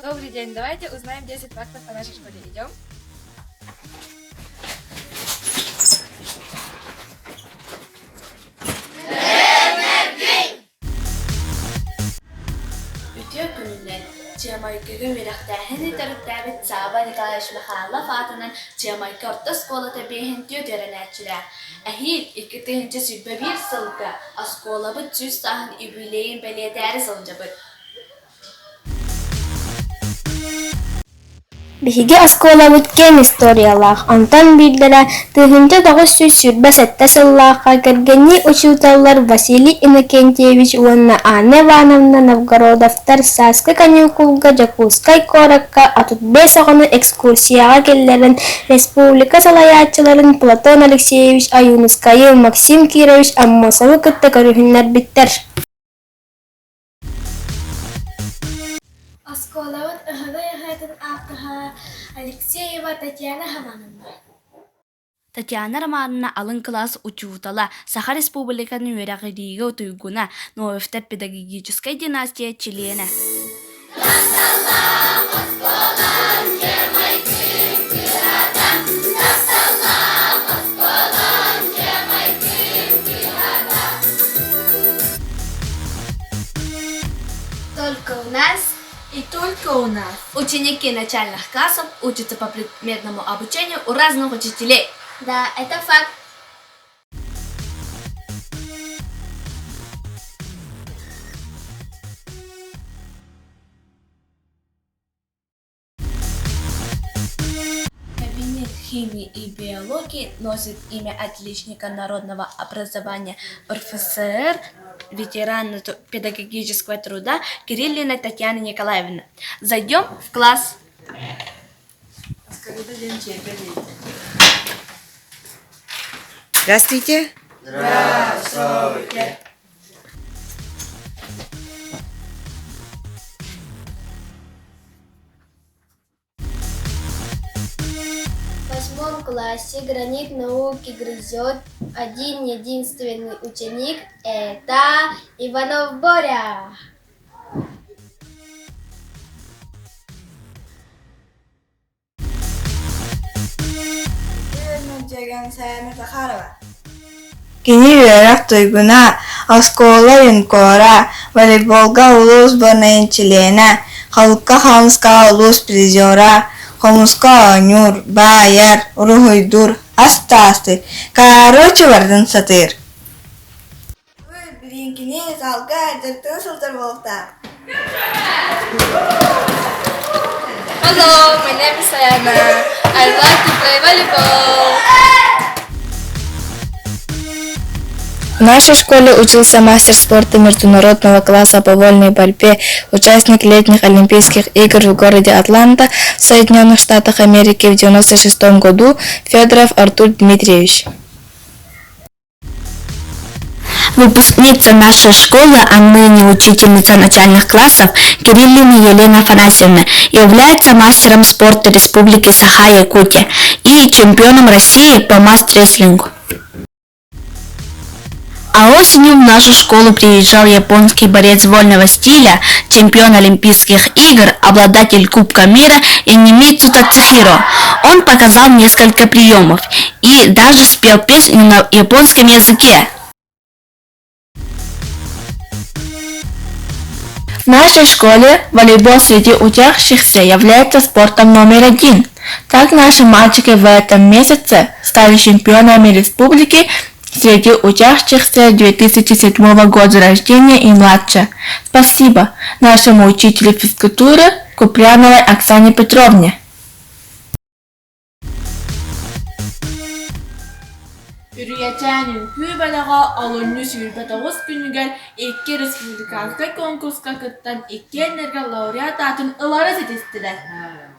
Добрый день! Давайте узнаем 10 фактов о нашей школе. Идем? Үтүө күнүнэн! Чыамайкыга үөрэхтээһини төрүттээбит Сааба Николаевич Михайлов аатынан Чыамайка орто оскуолата биэһин түөрт үөрэнээччилээх. Эһиил 2021 сылга оскуолабыт 100 сааһын юбилейын бэлиэтээри сылдьабыт. Биһиги оскуолабыт киэҥ историялаах, онтон биирдэрэ 1997 сыллаахха кэргэннии учууталлар Василий Иннокентьевич уонна Анна Ивановна Новгородовтар сааскы каникулга Дьокуускай куоракка 35 оҕону экскурсияҕа киллэрэн республика салайааччыларын Платон Алексеевич Ойуунускайы, Максим Кирович Аммосовы кытта көрүһүннэрбиттэр. Оскуолабыт ыһыгый ыһыытын ааттаһа Алексеева Татьяна Романовна. Татьяна Романовна алын кылаас учуутала, Саха Республикатын үөрэҕириигэ утуйгуна, Ноевтар педагогическай династия чилиэнэ. Только у нас И только у нас ученики начальных классов учатся по предметному обучению у разных учителей. Да, это факт. Кабинет химии и биологии носит имя отличника народного образования РФСР, ветерана педагогического труда Кириллиной Татьяны Николаевны. Зайдем в класс. Здравствуйте. Здравствуйте! В восьмом классе гранит науки грызет один единственный ученик – это Иванов Боря. Дьөгөн Сайаана Захарова. Кини үөрэх туйгуна, оскуола юнкора, волейболга улуус сборнайын чилиэнэ, халыкка хаамыскаҕа улуус призера, хомуска оонньуур, баайар, уруһуйдуур, ас таастыыр, короче барытын сатыыр. Билиҥкини залга дьарыктана сылдьар буолуохтаах. Hello, my name is Sayana. I like to play volleyball. В нашей школе учился мастер спорта международного класса по вольной борьбе, участник летних Олимпийских игр в городе Атланта в Соединенных Штатах Америки в 1996 году Федоров Артур Дмитриевич. Выпускница нашей школы, а ныне учительница начальных классов Кириллина Елена Афанасьевна является мастером спорта Республики Саха-Якутия и чемпионом России по мастер-рестлингу. А осенью в нашу школу приезжал японский борец вольного стиля, чемпион Олимпийских игр, обладатель Кубка мира Энемицу Тацухиро. Он показал несколько приемов и даже спел песню на японском языке. В нашей школе волейбол среди учащихся является спортом номер один. Так наши мальчики в этом месяце стали чемпионами республики среди учащихся 2007 года рождения и младше. Спасибо нашему учителю физкультуры Купряновой Оксане Петровне. Үрүйэчээн үҥкүү бөлөҕө олунньу 29 күнүгэр икки республиканскай конкурска кыттан иккиэннэргэ лауреат аатын ылары ситистилэр.